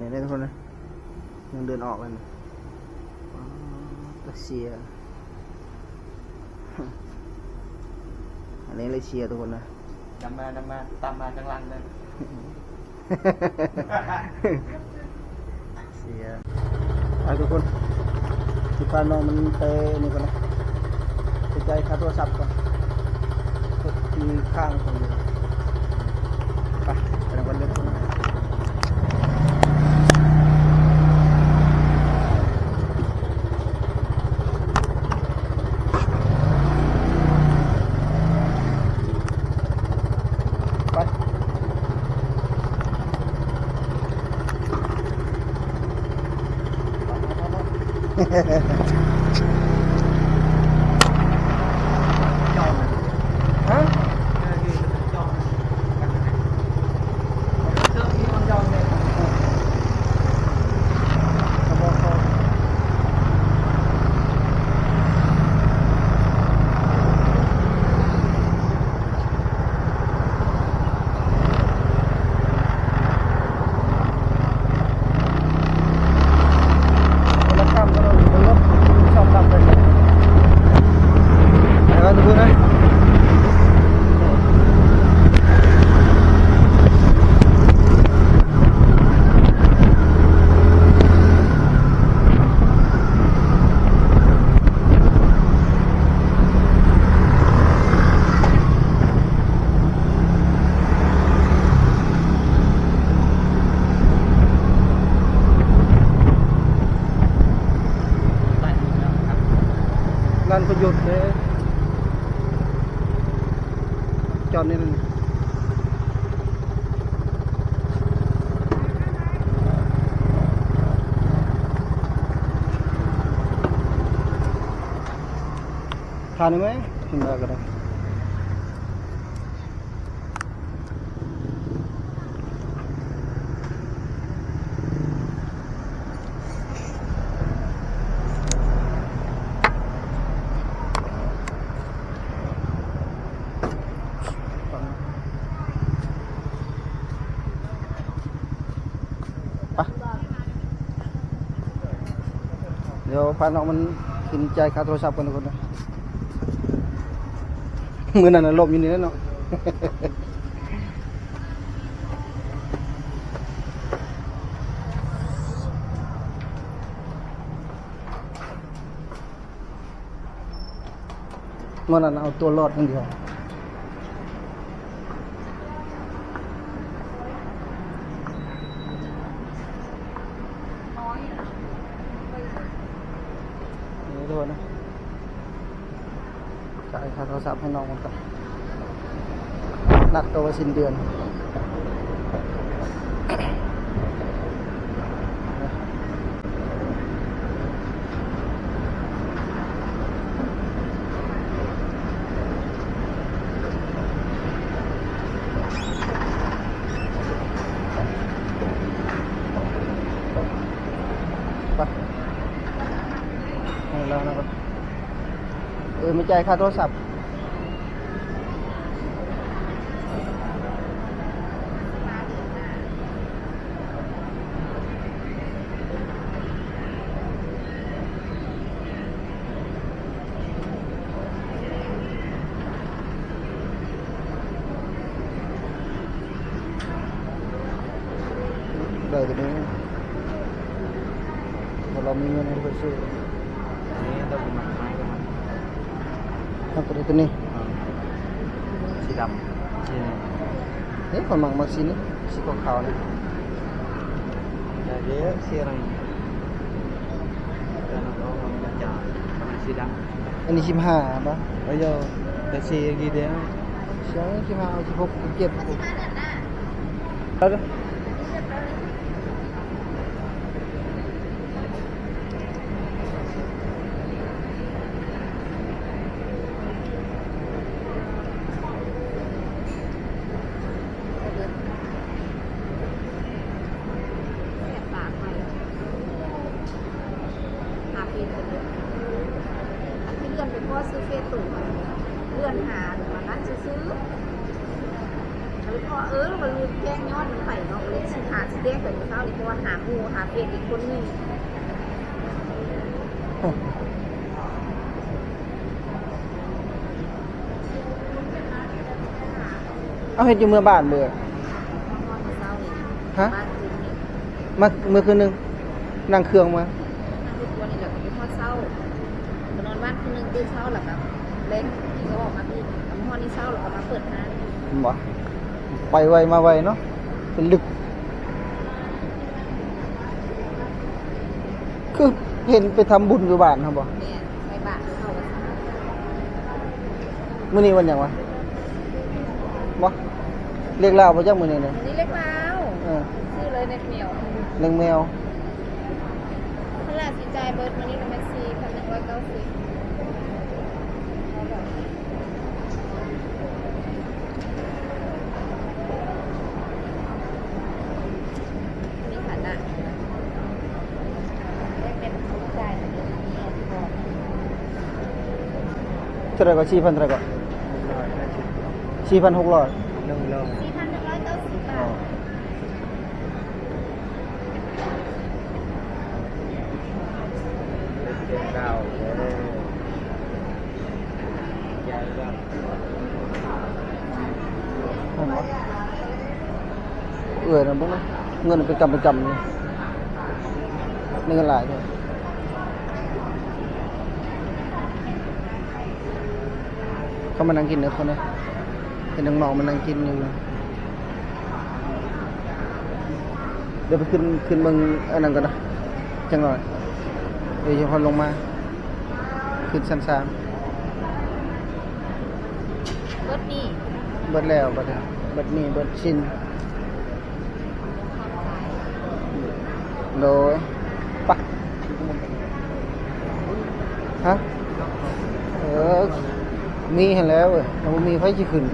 ນີ້ເດ້ທຸກຄົນນະ ຍັງເດີນອອກເລີຍນີ້. ປາດ ເສຍ ອັນນີ້ເລີຍເສຍທຸກຄົນນະ. ນຳມາ ນຳມາ ຕາມມາທາງຫຼັງເດີ. ເສຍ ໄປທຸກຄົນ ຊິພານ້ອງມັນໄປນີ້ກ່ອນນະ ໄປຈ່າຍຄ່າໂທລະສັບກ່ອນ ເຮັດທີ່ຄ້າງກ່ອນ. ໄປ ໄປນຳກັນເດີທຸກຄົນ. ໄປ ຮະ? ຮ້ານປະຍຸດເດ້ ຈອດນີ້ແຫຼະ. ທ່ານີ້ແມ່ນ ຂຶ້ນມາກໍໄດ້. ໄປ ດຽວພານ້ອງມັນຂຶ້ນຈ່າຍຄ່າໂທລະສັບກ່ອນທຸກຄົນ. ມື້ນັ້ນນະລົມຢູ່ນີ້ແຫຼະເນາະ. ມື້ນັ້ນເອົາຕົວລອດຢ່າງດຽວ. ນີ້ທຸກຄົນນະ ຈ່າຍຄ່າໂທລະສັບໃຫ້ນ້ອງມັນກ່ອນ ນັດຕໍ່ໄວ້ສິ້ນເດືອນ. ໄປ ໃຫ້ລາວນະ ເອີ ມາຈ່າຍຄ່າໂທລະສັບ. ໄດ້ຕົວນີ້ ເພາະເຮົາມີເງິນໃຫ້ເພິ່ນຊື້. ອັນນີ້ຕົວມັນໄມ້ມັນ ເອົາຕົວໃດຕົວນີ້? ອືມ ສີດຳ ສີນີ້. ເອີ ຂ້ອຍມັກ ມັກສີນີ້ ສີຂາວໆນີ້. ອັນນີ້ສິບຫ້າບໍ? ເອີ ເອີ ແຕ່ສີກີເດ ສິບຫ້າ ສິບຫົກ ສິບເຈັດ. ເລື່ອນໄປພໍ້ຊື່ເຟສໂຕ ເລື່ອນຫາ ຫຼືວ່ານັ້ນຊື່ໆ. ເພາະວ່າ ເອີ ລະລຸດແຈ້ງຍອດມັນໄປເນາະ ເລີຍຊິຫາຊິແຈ້ງໄປມື້ເຊົ້ານີ້ ເພາະວ່າຫາໝູ່ຫາເຟດອີກຄົນໜຶ່ງ. ເອົາ ເຮັດຢູ່ເມືອງບ້ານເບີ? ຮະ? ມາເມື່ອຄືນໜຶ່ງ ນັ່ງເຄື່ອງມາ ນັ່ງລົດທົວນີ້ແຫຼະ ໄປຮອດເຊົ້າ ກໍນອນບ້ານຄືນໜຶ່ງ ຕື່ນເຊົ້າແລ້ວກໍແລງນີ້ກໍອອກມາອີກ ມາຮອດນີ້ເຊົ້າແລ້ວກໍມາເປີດຮ້ານ. ແມ່ນບໍ່? ໄປໄວມາໄວເນາະ ເປັນລຶກ. ຄືເຫັນໄປທຳບຸນຢູ່ບ້ານຫັ້ນບໍ່? ແມ່ນ ໄປບ້ານເຂົາ. ມື້ນີ້ວັນຫຍັງວະ? ບໍ່ ເລກລາວບໍ່ຈັກມື້ນີ້ນະ? ມື້ນີ້ເລກລາວ. ເອີ ຊື້ເລີຍເລັກແມວ ເລັກແມວ. ຄັນລາຊິຈ່າຍເບິດມື້ນີ້ກໍແມ່ນສີ່ພັນໜຶ່ງຮ້ອຍເກົ້າສິບ. ມີຖານະ ເທົ່າໃດກໍ? ສີ່ພັນເທົ່າໃດກໍ? ສີ່ພັນຫົກຮ້ອຍ ໜຶ່ງຮ້ອຍ ສີ່ພັນໜຶ່ງຮ້ອຍເກົ້າສິບບາດ. ອໍ ເປັນເຈົ້າເດີ ໃຫຍ່ເນາະ. ເຫັນບໍ່? ເອື້ອຍນະ ເບິ່ງນະ ເງິນເປັນກຳເປັນກຳນີ້ ໄດ້ເງິນຫຼາຍເດ້. ເຂົາມານັ່ງກິນເດີຄົນເດີ ເຫັນນ້ອງໆມານັ່ງກິນຢູ່. ດຽວໄປຂຶ້ນ ຂຶ້ນເບິ່ງອັນນັ້ນກ່ອນເນາະ ຈັກໜ້ອຍ ດຽວຈະຄ່ອຍລົງມາ ຂຶ້ນຊັ້ນສາມ. ເບິດນີ້ ເບິດແລ້ວ ເບິດແລ້ວ ເບິດໜີ້ເບິດສິນ. ໂດຍ ປະ ຮະ? ເອີ ມີຫັ້ນແຫຼະເວີຍ ຖ້າບໍ່ມີໃຜຊິຂຶ້ນ?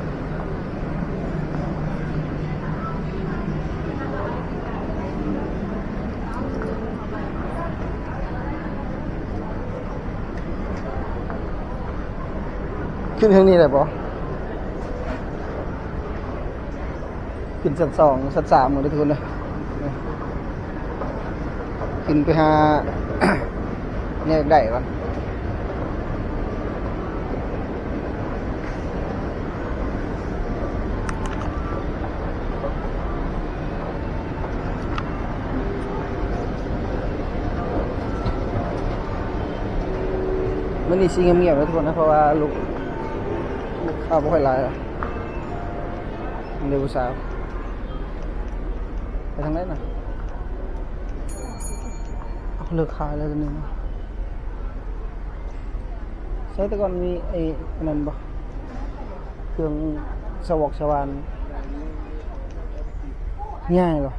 ຂຶ້ນທາງນີ້ໄດ້ບໍ່? ຂຶ້ນຊັ້ນສອງ ຊັ້ນສາມໝົດເດີທຸກຄົນເດີ. ຂຶ້ນໄປຫາແນວຢາກໄດ້ກ່ອນ. ມື້ນີ້ຊິງຽບໆເດີທຸກຄົນເດີ ເພາະວ່າລູກ ລູກຄ້າບໍ່ຄ່ອຍຫຼາຍ. ເດີຜູ້ສາວ ໄປທາງໃດນະ? ເອົາ ເລີກຂາຍແລ້ວຕົວນີ້ນະ. ໃສ່ແຕ່ກ່ອນມີໄອ້ອັນນັ້ນບໍ່? ເຄື່ອງສະຫວອກສະຫວ່ານ ຍ້າຍບໍ່?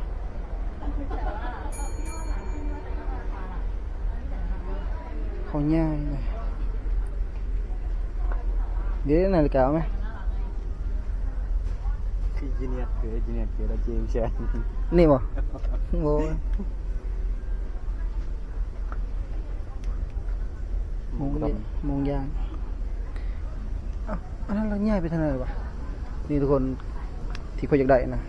ເຂົາຍ້າຍນະ. ເດ ນາລິກາເອົາໄໝ? ຄືຈີເນຍສ ຄືຈີເນຍສ ຄືລະຈີງແຊນ ນີ້ບໍ່? ໂອ້ຍ ໂມງ ໂມງຢາງ. ເອົ້າ ອັນນັ້ນລະຍ້າຍໄປທາງໃດວະ? ນີ້ທຸກຄົນ ທີ່ຂ້ອຍຢາກໄດ້ນະ.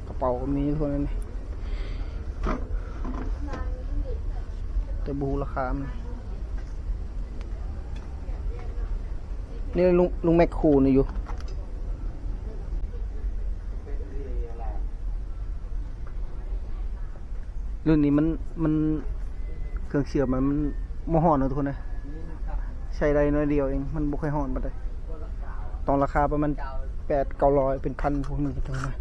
ກະເປົາກໍມີ ທຸກຄົນເອີຍ ແຕ່ບໍ່ຮູ້ລາຄາມັນ. ນີ້ລຸງ ລຸງແມັກຄູ່ນີ້ຢູ່. ລຸ້ນນີ້ມັນ ມັນ ເຄື່ອງເຊື່ອມມັນ ມັນບໍ່ຮ້ອນເນາະທຸກຄົນເອີຍ. ໃຊ້ໄດ້ໜ້ອຍດຽວເອງ ມັນບໍ່ຄ່ອຍຮ້ອນປານໃດ. ຕ້ອງລາຄາປະມານແປດເກົ້າຮ້ອຍ ເປັນພັນ ພວກນີ້ທຸກຄົນເອີຍ.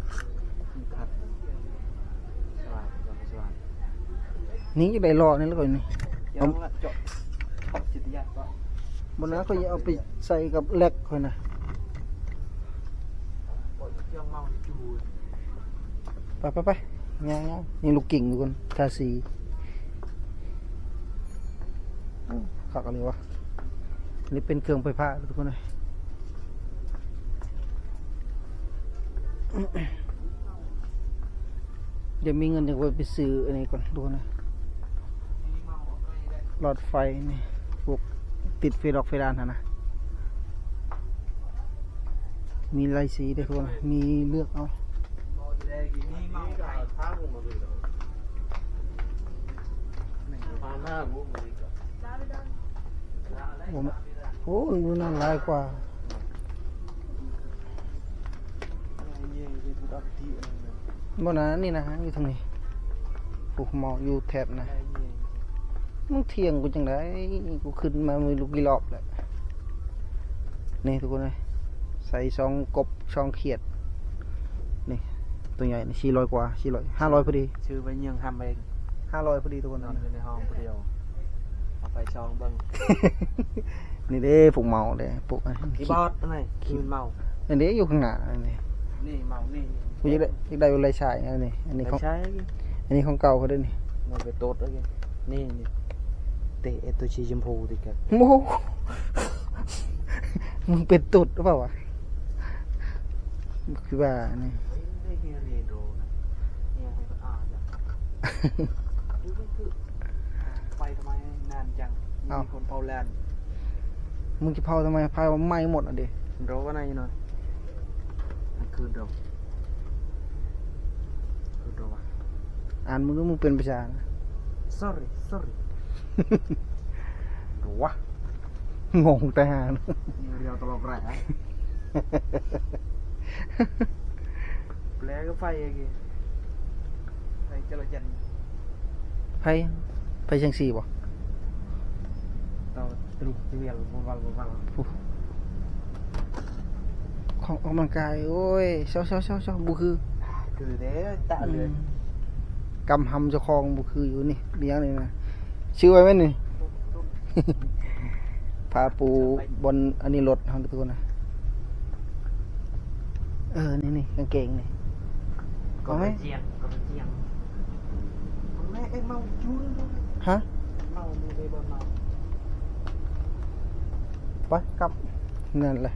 ນີ້ຢາກໄດ້ລໍ້ນີ້ແຫຼະຂ້ອຍນີ້. ເອົາ ບໍ່ນະ ຂ້ອຍເອົາໄປໃສ່ກັບແລັກຂ້ອຍນະ. ໄປ ໄປ ໄປ ຍ່າງໆ ຍັງລູກກິ່ງຢູ່ພຸ້ນ ທາສີ. ໂອ້ ຄັກອີ່ຫຼີວະ ນີ້ເປັນເຄື່ອງໄຟຟ້າທຸກຄົນເອີຍ. ຈະມີເງິນຈັ່ງໄປຊື້ອັນນີ້ກ່ອນ ດູນະ ຫຼອດໄຟນີ້ ພວກຕິດເຟດອກເຟດານຫັ້ນນະ ມີຫຼາຍສີເດ້ ທຸກຄົນ ມີເລືອກເອົາ. ໂອ້ ໂອ້ ມັນໜ້າຫຼາຍກວ່າ ບໍ່ນະ ອັນນີ້ນະ ຢູ່ທາງນີ້ ໂອ້ ເມົາຢູ່ແຖບນະ ມຶງຖຽງກູຈັ່ງໃດ ກູຂຶ້ນມາບໍ່ຮູ້ຈັກກີ່ລອບແລ້ວ ນີ້ທຸກຄົນເອີຍ ໃສ່ຊ່ອງກົບ ຊ່ອງຂຽດ ນີ້ ຕົວໃຫຍ່ນີ້ ສີ່ຮ້ອຍກວ່າ ສີ່ຮ້ອຍ ຫ້າຮ້ອຍພໍດີ ຊື້ໄປເຍືອງຫ້ຳເອງ ຫ້າຮ້ອຍພໍດີທຸກຄົນ ນອນຢູ່ໃນຫ້ອງຜູ້ດຽວ ເອົາໄຟສ່ອງເບິ່ງ ນີ້ເດ້ ພວກເມົາເດ້ ພວກ ທີ່ບອດອັນນີ້ ທີ່ມັນເມົາ ນັ້ນເດ້ ຢູ່ຂ້າງໜ້າ ອັນນີ້ ນີ້ເມົາ ນີ້ ນີ້ ກູຢາກໄດ້ ຢາກໄດ້ລາຍຊາຍ ອັນນີ້ ອັນນີ້ຂອງ ລາຍຊາຍ ອັນນີ້ຂອງເກົ່າເຂົາເດ້ນີ້ ມັນໄປຕົດເອົາ ນີ້ ນີ້ ເຕະໄອ້ຕົວສີຊົມພູຕິກະ ໂອ້ໂຫ ມຶງເປັນຕົດຫຼືເປົ່າວະ? ຄືວ່ານີ້ ໄຟທຳໄມນານຈັງ? ເອົ້າ ມີຄົນເຝົ້າແລ່ນ ມຶງຈະເຝົ້າທຳໄມ? ໄຟໄໝ້ໝົດອະເດ ລໍວ່າໃນເນາະ ຄືນເດີ ຄືນເດີວ່າ ອ່ານມຶງດູ ມຶງເປັນປະຊາ Sorry sorry ໂອ້ວະ ງົງແຕ່ຫາ ນີ້ຮຽວຕະຫຼອກແຫຼະ ແປລະໄຟອີກ ໄຟຈະລະຈັນ ໄຟ ໄຟແສງສີບໍ່? ເຕົາຕະລຸກຕະວຽນ ວັນວັນວັນວັນ ຂອງອອກກຳລັງກາຍ ໂອ້ຍ ເຊົາໆໆໆ ບໍ່ຄື ຄືເດ້ ຕາເລືອດ ອືມ ກຳຫຳເຈົ້າຂອງບໍ່ຄືຢູ່ນີ້ ມີຫຍັງນີ້ນະ ຊື້ໄວ້ແມ່ນນີ້ ຜ້າປູບ່ອນອັນນີ້ລົດເຮົາທຸກຄົນນະ ເອີ ນີ້ໆ ກາງເກງນີ້ ກໍໄປຈຽງ ກໍໄປຈຽງ ແມ່ເອັງເມົາຈູນ ຮະ ເມົາ ໄປກັບ ນັ້ນແຫຼະ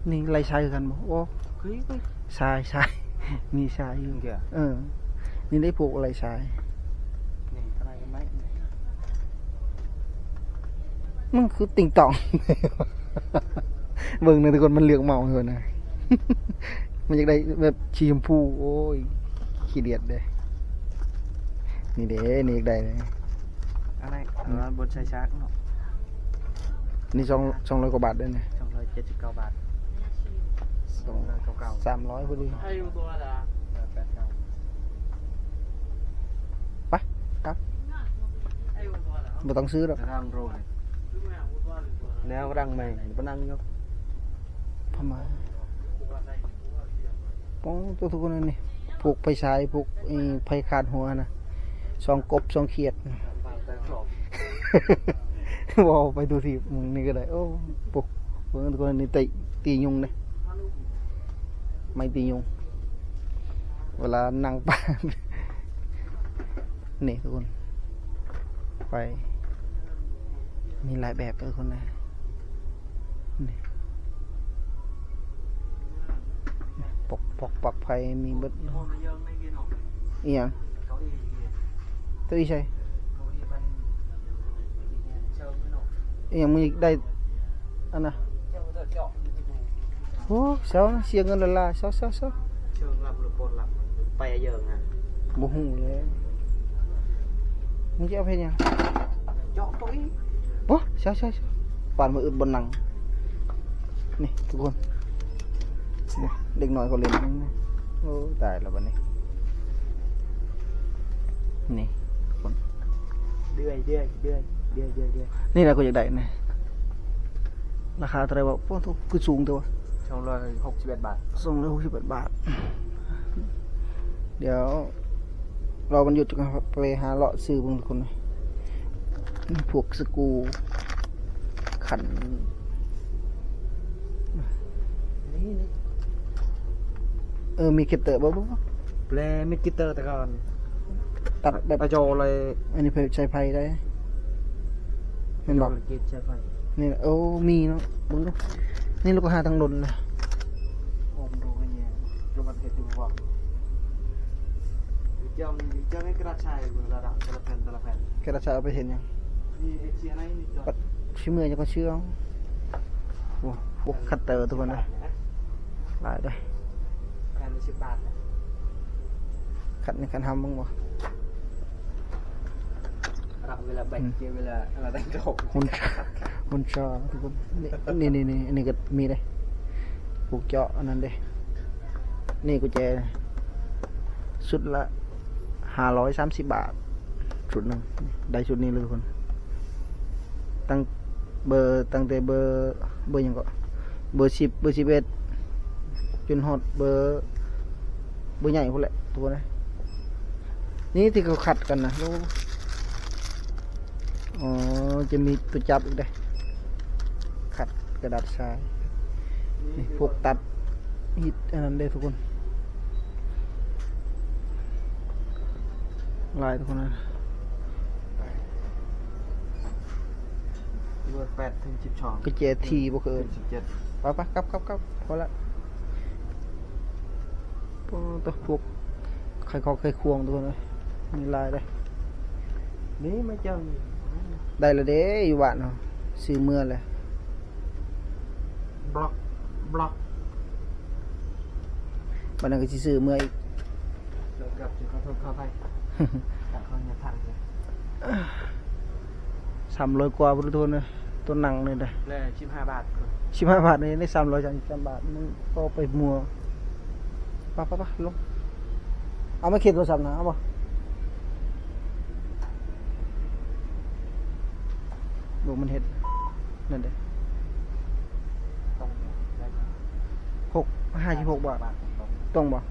ນີ້ໄລ່ຊາຍຄືກັນບໍ່? ໂອ້ ຄືໄປ ຊາຍ ຊາຍ ມີຊາຍຢູ່ ເອີ ນີ້ໄດ້ພວກໄລ່ຊາຍ ນີ້ ມັນຄືຕິງຕອງ ເບິ່ງນະທຸກຄົນ ມັນເລືອກເມົາຢູ່ນະ ມັນຢາກໄດ້ແບບສີຊົມພູ ໂອ້ຍ ຂີ້ດຽດເດ້ ນີ້ເດ້ ນີ້ຢາກໄດ້ເດ້ ອັນນັ້ນ ອັນນັ້ນບົນຊາຍຊາກເນາະ ນີ້ສອງ ສອງຮ້ອຍກວ່າບາດເດ້ນີ້ ສອງຮ້ອຍເຈັດສິບເກົ້າບາດ ສອງ ສອງຮ້ອຍເກົ້າສິບເກົ້າ ສາມຮ້ອຍພໍດີ ໄປ ກັບ ບໍ່ຕ້ອງຊື້ດອກ ແນວກຳລັງໃໝ່ ບໍ່ນັ່ງຢູ່ ປະມານ ໂອ້ ທຸກຄົນ ອັນນີ້ ພວກໄຟສາຍ ພວກ ເອີ ໄຟຄາດຫົວນະ ຊ່ອງກົບ ຊ່ອງຂຽດ ເວົ້າໄປທຸກທີ່ ມື້ນີ້ກໍໄດ້ ໂອ້ ໂອ້ ເບິ່ງທຸກຄົນ ນີ້ຕີ ຕີຍຸງເດ້ ໄມ້ຕີຍຸງ ເວລານັ່ງປາ ນີ້ທຸກຄົນ ໄຟ ມີຫຼາຍແບບເດີທຸກຄົນນະ. ນີ້ ປົກ ປົກ ປັກໄຟມີເບິດ. ອີ່ຫຍັງ? ເກົ້າອີ່ໃສ? ອີ່ຫຍັງ? ມີໄດ້ອັນນະ? ໂອ້ ເຊົານະ ເສຍເງິນຫຼາຍໆ ເຊົາ ເຊົາ ເຊົາ. ເຊີງລັບຫຼືບໍ່ລັບ ໄປເຢີງຫັ້ນ ບໍ່ຮູ້ແລ້ວ ມຶງຈະເອົາເຮັດຫຍັງ? ເຈາະເກົ້າອີ່ ໂອ້ ເຊົາ ເຊົາ ເຊົາ ປານມາອຶດບ່ອນນັ່ງ ນີ້ທຸກຄົນ ນີ້ເດັກນ້ອຍເຂົາຫຼິ້ນ ໂອ້ ຕາຍແລ້ວບັດນີ້ ນີ້ທຸກຄົນ ເດືອຍ ເດືອຍ ເດືອຍ ເດືອຍ ເດືອຍ ນີ້ລະ ກູຢາກໄດ້ນີ້. ລາຄາເທົ່າໃດວະ? ໂອ້ ຄືສູງແທ້ວະ ສອງຮ້ອຍຫົກສິບເອັດບາດ ສອງຮ້ອຍຫົກສິບເອັດບາດ. ດຽວລໍວັນຢຸດກ່ອນ ໄປຫາເລາະຊື້ເບິ່ງທຸກຄົນ ພວກສະກູຂັນ ນີ້ ນີ້ ເອີ ມີເກັດເຕີ ບໍ່ ບໍ່ ບໍ່ ແປເມັດກິດເຕີແຕ່ກ່ອນ ຕັດແບບ ອາໂຈເລີຍ ອັນນີ້ໃຊ້ໄຟໄດ້ ແມ່ນບໍ່? ເກັດໃຊ້ໄຟ ນີ້ ໂອ້ ມີເນາະ ເບິ່ງດູ ນີ້ລາວກໍຫາຕັ້ງດົນແລ້ວ ໂອ້ ມັນດູກັນແຍງ ເຮັດຢູ່ບໍ່? ເຈົ້າມີ ເຈົ້າມີກະດາດຊາຍ ລະດັບແຕ່ລະແຜ່ນ ແຕ່ລະແຜ່ນ ກະດາດຊາຍເອົາໄປເຮັດຫຍັງ? ມີໄອ້ເຊຍໃນນີ້ ບັດຊິເມື່ອຍຈັ່ງກໍຊື້ເອົາ. ໂອ້ ພວກຄັດເຕີທຸກຄົນເອີຍ ຫຼາຍເດ້. ແຜ່ນລະສິບບາດນະ. ຄັດນີ້ຄັດຫ້າມເບິ່ງບໍ່? ເວລາແບັກ ອືມ ເກມ ເວລາອັນນັ້ນກໍຫົກ ຮຸນຊາ ຮຸນຊາທຸກຄົນ. ນີ້ ນີ້ ນີ້ ນີ້ ອັນນີ້ກໍມີເດ້ ພວກເຈາະອັນນັ້ນເດ້. ນີ້ກຸນແຈ ຊຸດລະຫ້າຮ້ອຍສາມສິບບາດ ຊຸດໜຶ່ງ ໄດ້ຊຸດນີ້ເລີຍທຸກຄົນ. ຕັ້ງເບີ ຕັ້ງແຕ່ເບີ ເບີຫຍັງເກາະ ເບີສິບ ເບີສິບເອັດ ຈົນຮອດເບີ ເບີໃຫຍ່ພຸ້ນແຫຼະທຸກຄົນເອີຍ. ນີ້ທີ່ເຂົາຂັດກັນນະ. ໂອ້ ອໍ ຈະມີຕົວຈັບອີກເດ້ ຂັດກະດາດຊາຍ. ນີ້ພວກຕັດ ຮີດອັນນັ້ນເດ້ທຸກຄົນ ຫຼາຍທຸກຄົນເອີຍ. ເບີແປດເຖິງສິບສອງ ກະແຈທີບໍ່ເຄີຍ ສິບເຈັດ. ໄປໆ ກັບໆໆ ພໍລະ. ໂອ້ ໂຕ ພວກໄຂຄອກໄຂຄວງທຸກຄົນເອີຍ ມີຫຼາຍເດ້. ນີ້ມາເຈົ້ານີ້ ໄດ້ລະເດ້ ຢູ່ບ້ານເຮົາ ຊື້ເມືອແຫຼະ. ບລັອກ ບລັອກ ບັດນັ້ນກໍຊິຊື້ເມືອອີກ. ເຈົ້າກັບ ຂໍໂທດ ຂໍອະໄພ ກັບເຂົາເຮັດທັນເລີຍ. ສາມຮ້ອຍກວ່າພຸ້ນທຸກຄົນເອີຍ ຕົວໜັງນີ້ເດ້. ແລະ ສິບຫ້າບາດ ສິບຫ້າບາດນີ້ ໄດ້ສາມຮ້ອຍສາມສິບສາມບາດ ມັນກໍໄປມົວ. ໄປໆໆ ລົງ. ເອົາມາເຂດໂທລະສັບນະ ເອົາບໍ່? ໂອ້ ມັນເຮັດນັ້ນເດ້ ຫົກ ຫ້າສິບຫົກບາດ ຕົງບໍ່?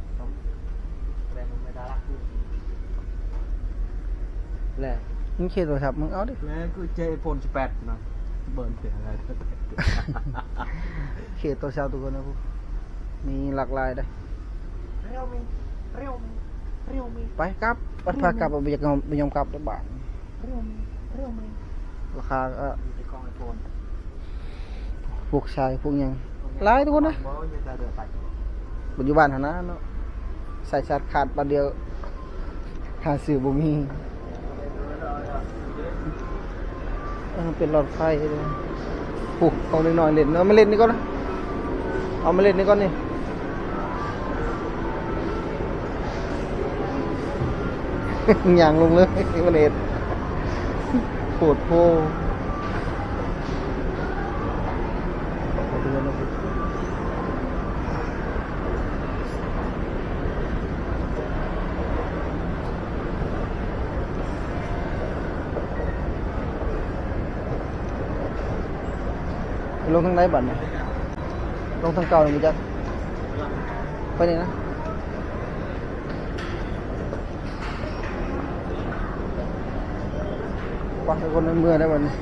ແລະ ມຶງເຄໂທລະສັບ ມຶງເອົາເດ້. ແລະ ກູເຈໂຟນສິບແປດນະ ເບິ່ງເປັນອະໄລ ເຄໂທລະສັບທຸກຄົນນະ ມີຫຼາກຫຼາຍເດ້. ໄປກັບ ພາກັບ ບໍ່ຢາກ ບໍ່ຍອມກັບເດ້ບາດ. ລາຄາກໍ ພວກຊາຍພວກຫຍັງຫຼາຍທຸກຄົນນະ. ບັດຢູ່ບ້ານຫັ້ນນະເນາະ ສາຍຊາດຂາດບາດດຽວ ຫາຊື້ບໍ່ມີ. ເອີ ເປັນຫຼອດໄຟເດ້. ໂອ້ ຂອງເດັກນ້ອຍຫຼິ້ນ ເອົາມາຫຼິ້ນນີ້ກ່ອນນະ ເອົາມາຫຼິ້ນນີ້ກ່ອນນີ້. ຍ່າງລົງເລີຍ ມັນເຮັດໂພດໂພ. ໄປລົງທາງໃດບັດນີ້? ລົງທາງເກົ່ານີ້ບໍ່ຈັກ. ໄປນີ້ນະ. ໄປທຸກຄົນ ເມືອໄດ້ບັດນີ້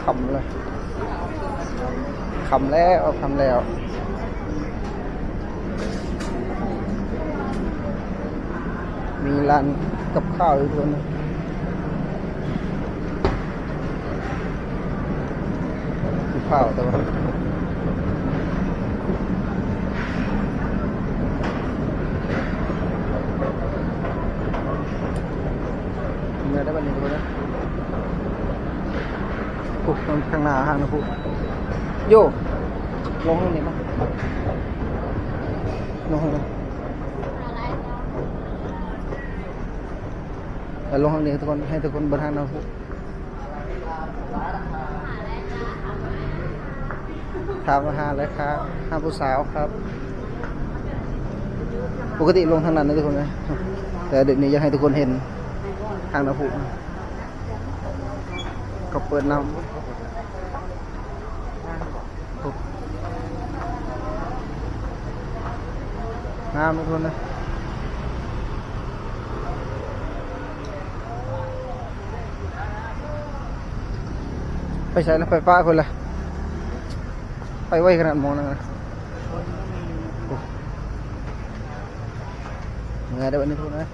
ຄ່ຳແລ້ວ ຄ່ຳແລ້ວ ຄ່ຳແລ້ວ. ມີຮ້ານກັບຂ້າວຢູ່ເທິງ ກັບຂ້າວແຕ່ວ່າ ເມືອໄດ້ບັດນີ້ທຸກຄົນເດີ. ໂອ້ ທາງໜ້າຮ້ານພຸ້ນ ໂຢ ລົງທາງນີ້ມາ ລົງທາງນີ້ ເອີ ລົງທາງນີ້ທຸກຄົນ ໃຫ້ທຸກຄົນເບິ່ງທາງໜ້າພຸ້ນ. ຖາມວ່າຫາແລະ ຫາ ຫາຜູ້ສາວຄັບ. ປົກກະຕິລົງທາງນັ້ນເດີທຸກຄົນເອີຍ ແຕ່ດຽວນີ້ຢາກໃຫ້ທຸກຄົນເຫັນທາງໜ້າພຸ້ນ ເຂົາເປີດນ້ຳ. ງາມທຸກຄົນເອີຍ. ໄປໃສລະ? ໄປປະເພິ່ນລະ. ໄປໄວຂະໜາດໝໍນັ້ນນະ. ໂອ້ ເມື່ອຍເດີບັດນີ້ທຸກຄົນເອີຍ.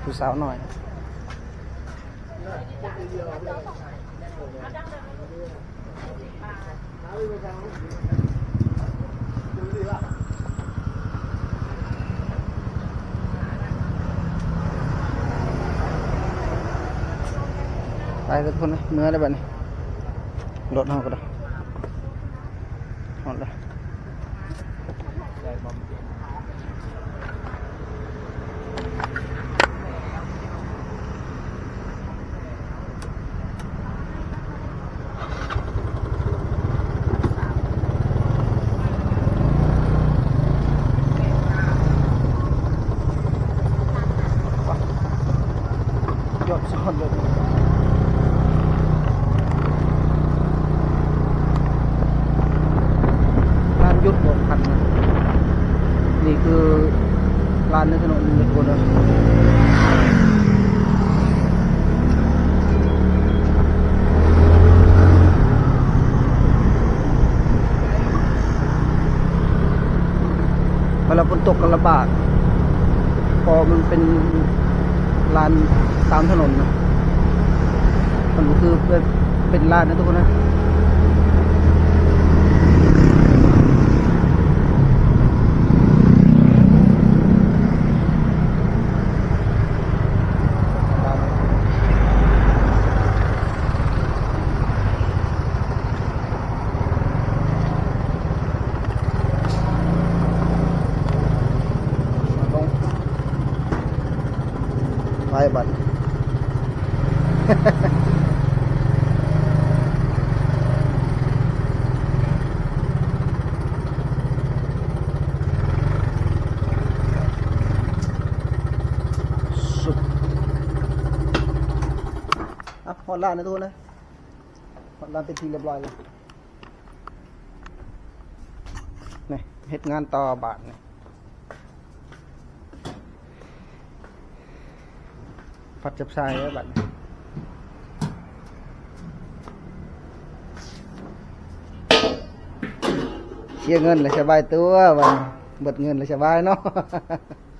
ຜູ້ສາວນ້ອຍ. ໄປເດີທຸກຄົນເດີ ເມືອແລ້ວບັດນີ້ ລົດເຮົາກໍໄດ້ ຮອດແລ້ວ. ເກືອບຊອດເລີຍ ຮ້ານຢຸດບໍ່ທັນນະ. ນີ້ຄືຮ້ານໃນຖະໜົນນີ້ທຸກຄົນເອີຍ ເວລາຝົນຕົກກໍລຳບາກ ເພາະມັນເປັນ ລານຕາມຖະໜົນນະ ມັນບໍ່ຄືເປັນ ເປັນລານນະທຸກຄົນນະ. ໄປບັດ ອ່ະ ຮອດລານແລ້ວທຸກຄົນເອີຍ ຮອດລານເປັນທີ່ລຽບຮ້ອຍແລ້ວ. ນີ້ ເຮັດງານຕໍ່ບາດນີ້ ພັດຈັບຊາຍແລ້ວບາດນີ້ ເສຍເງິນແລ້ວສະບາຍຕົວ ບາດນີ້ ເບິດເງິນແລ້ວສະບາຍເນາະ.